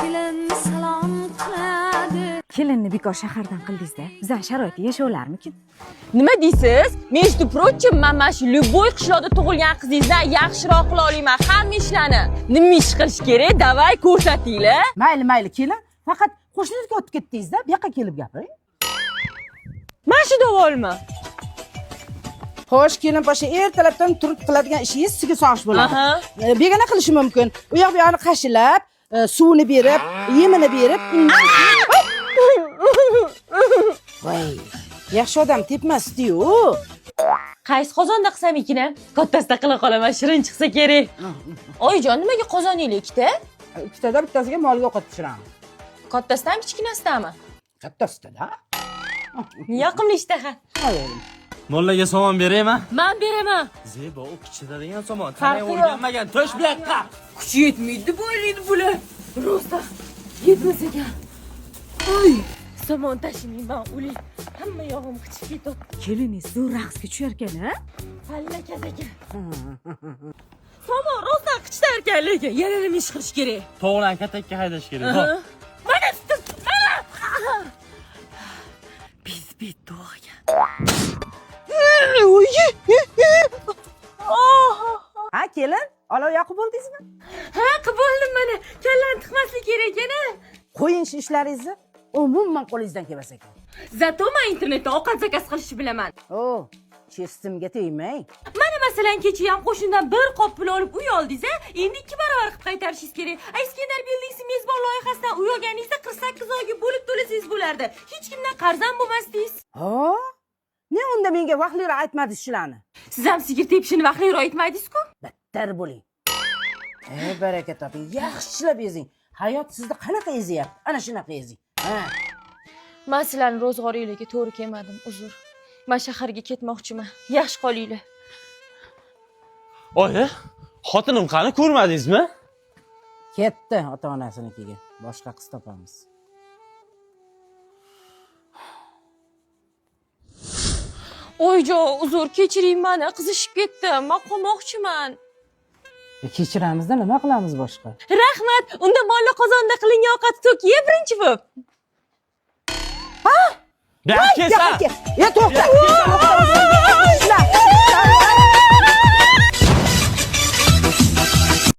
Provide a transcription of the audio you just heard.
Kelin salom qiladi. Kelinni bekor shahardan qildingizda, bizani sharoitda yashovlarmikin? Nima deysiz? Между прочим, man mana shu любой qishloqda tug'ilgan qizingizdan yaxshiroq qila olaman hamma ishlarni. Nima ish qilish kerak? Давай ko'rsatinglar. Mayli, mayli, kelin, faqat qo'shnilikka o'tib ketdingizda, bu yoqqa kelib gapiring. Mana shu davolmi? Xo'sh, kelin pasha, ertalabdan turib qiladigan ishingiz sigir sog'ish bo'ladi. Begona qilishi mumkin. U yoq bu yoqni qashilab, suvini berib, yemini berib, undan keyin- Voy, yaxshi odam tepmasdi-yu. Qaysi qozonda qilsam ekan? Kattasida qila qolaman, shirin chiqsa kerak. Oyijon, nimaga qozoninglar ikkita? Ikkitada bittasiga molga ovqat pishiramiz. Kattasidanmi, kichkinasidami? Kattasida. Yoqimli ishtaha. Mollaga somon beraymi? Man beraman. Zebo, u kichitadigan somon. Farqi Tanay yo'q. o'rganmagan to'sh bu yoqqa. Kuchi yetmaydi deb o'ylaydi bular. Rosa yetmas ekan. Uy, somon tashimayman, o'ling. Hamma yog'im qichib ketyapti. Keliningiz zo'r raqsga tushar ekan, a? Pallakas ekan. Somon rostdan qichitar ekan, lekin yana nima ish qilish kerak? Tovuqlarni katakka haydash kerak. Hop. Mana mana. Biz bitdi ekan. Ha, kelin, olov yoqib bo'ldingizmi? Ha, qilib bo'ldim mana. Kallani tiqmaslik kerak ekan. Qo'ying shu ishlaringizni. Umuman qo'lingizdan kelmas ekan. Зато man internetda ovqat zakaz qilishni bilaman. O, chestimga tegmang. Mana masalan, kecha ham qo'shnidan bir qop pul olib uy oldingiz, a? Endi 2 barobar qilib qaytarishingiz kerak. Iskandar Buildings'in mezbon loyihasidan uy olganingizda 48 oyga bo'lib to'lasangiz bo'lardi. Hech kimdan qarz ham bo'lmasdingiz. Ha? Ne unda menga vaqtliroq aytmadingiz shularni? Siz ham sigir tepishini vaqtliroq aytmadingiz-ku. Battar bo'ling. Ey, baraka toping, yaxshilab ezing. Hayot sizni qanaqa ezyapti? Ana shunaqa ezing. Ha. Men sizlarning ro'zg'oringlarga to'g'ri kelmadim, uzr. Men shaharga ketmoqchiman. Yaxshi qolinglar. Oyi, xotinim qani, ko'rmadingizmi? Ketdi ota-onasinikiga. Boshqa qiz topamiz. Oyjon, uzr, kechiring meni, qizishib ketdim. Men qolmoqchiman. Kechiramizda, nima qilamiz boshqa? Rahmat. Unda molli qozonda qilingan ovqat to'k ye birinchi bo'lib. Bu yoqqa kelsa. E, to'xta.